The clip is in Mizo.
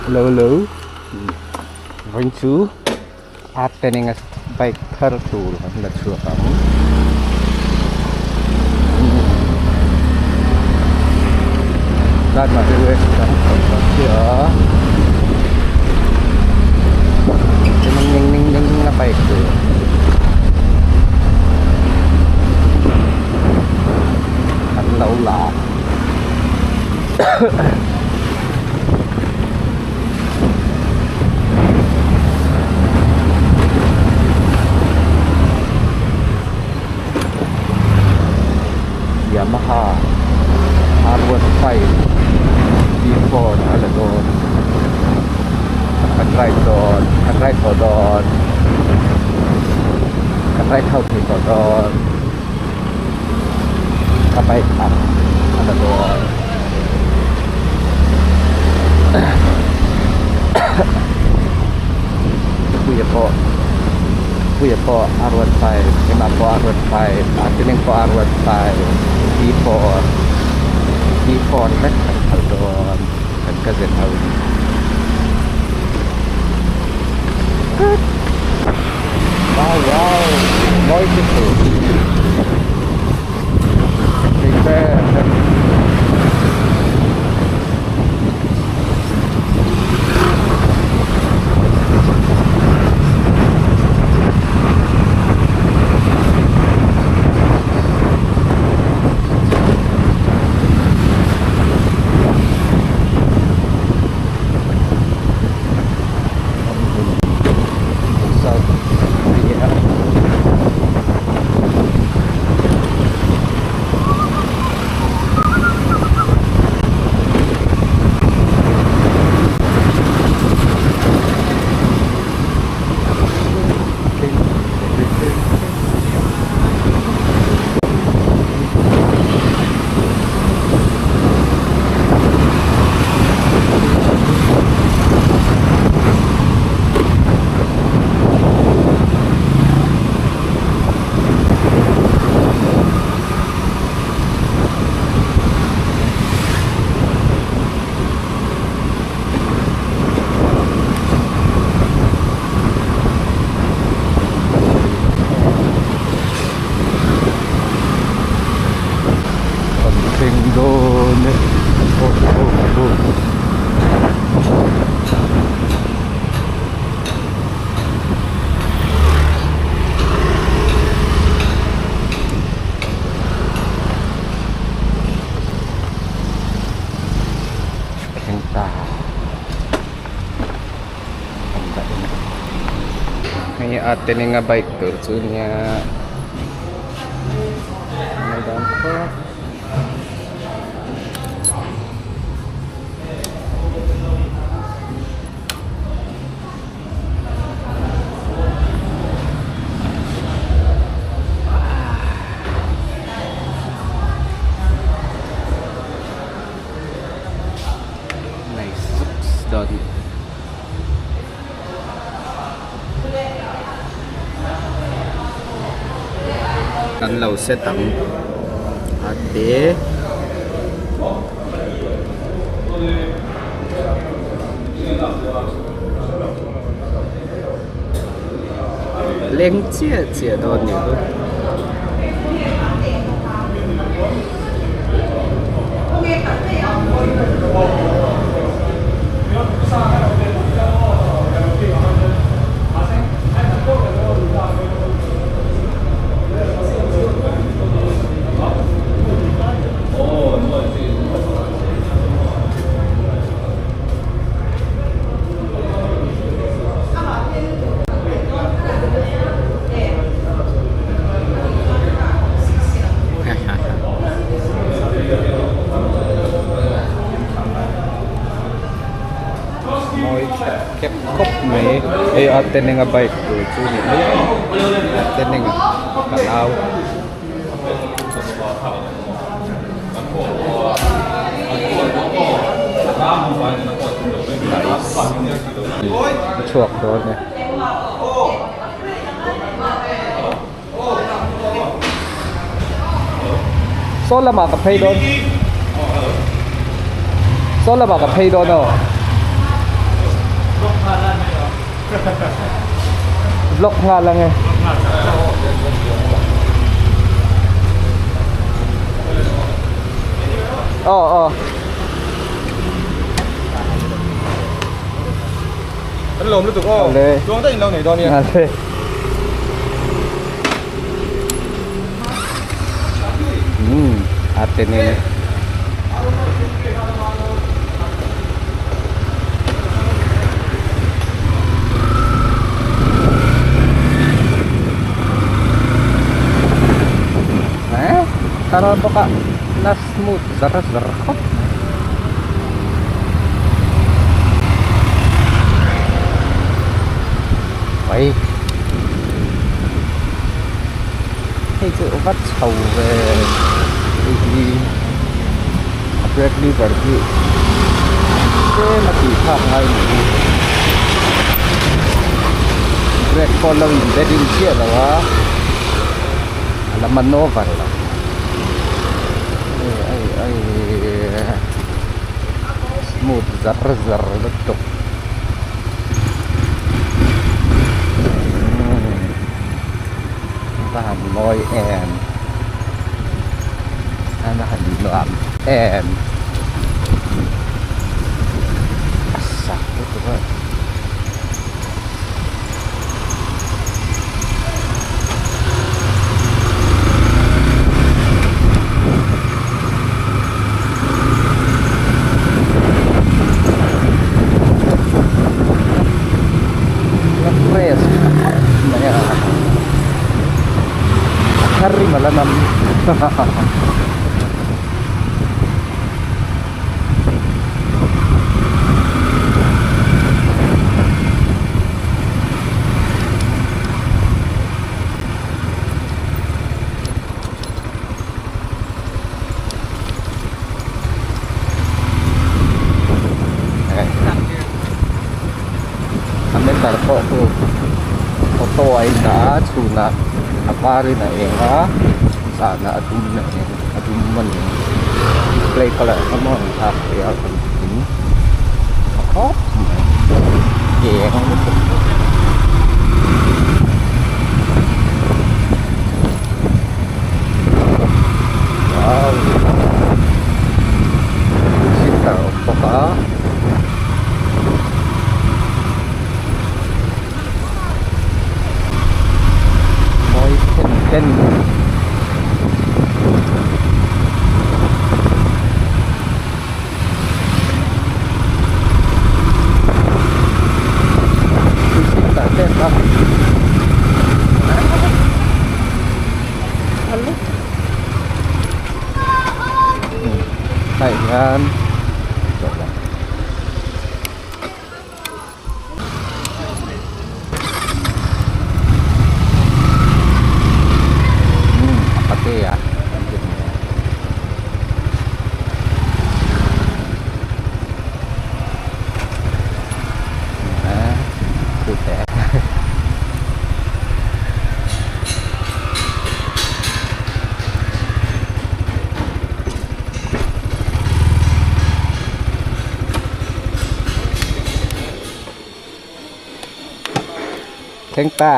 Hello hello vawiin chu a turning a bike thar tur kan la chhuak ang tlanah hian kan chho ta chiah a ning a bike tur. An lo la Yamaha R15 V4 a la dawn kan ride dawn kan ride tawh dawn kan ride ho thei tawh dawn. Ka bike ang a la dawn Puia pawh Puia pawh a ruat fai keimah pawh a ruat fai a tinen pawh a ruat fai V4 V4 vek kan khalh dawn kan cousin ho in. Wow wow mawi chu chu prepare Kan thleng dawn e aw aw aw. Thleng ta kan dah en hei a teninga bike tur chu nia. Nice zuks dawn. Kan lo set ang a te leng chiah chiah dawn ni chu. Mawi khep khawp mai hei a tenenga bike tur chu ni mai a tenenga ka nau. Nice chhuak dawn e. Saw lamah ka phei dawn Saw lamah ka phei dawn aw. Vlog nghal ange. Aw aw. Kan lawm lutuk aw. Tluang daih in lo nei dawn nia. Ale. Hmm, ate ni. Eh, tara bawk a la smooth zar zar khawp mai. Mai. Hei chu va chho ve hei hi a brake lever hi tlem a tih thlak ngai a ni brake pawh lo in bearing chiah lo a a la man over lo ai ai smooth zar zar lutuk. Va han mawi em a va han nuam em a sak lutuk a. Press mai a a thar rim a la nam A meter pawh chu auto a in dah a chhunah a var in a eng a zanah a dum in a eng a dum a ni display colour kha maw an thlak thei a kan in tha khawp mai eng lutuk. Wow sitar a awm bawk a. Mawi then then. Hei hian a pate a Thleng ta.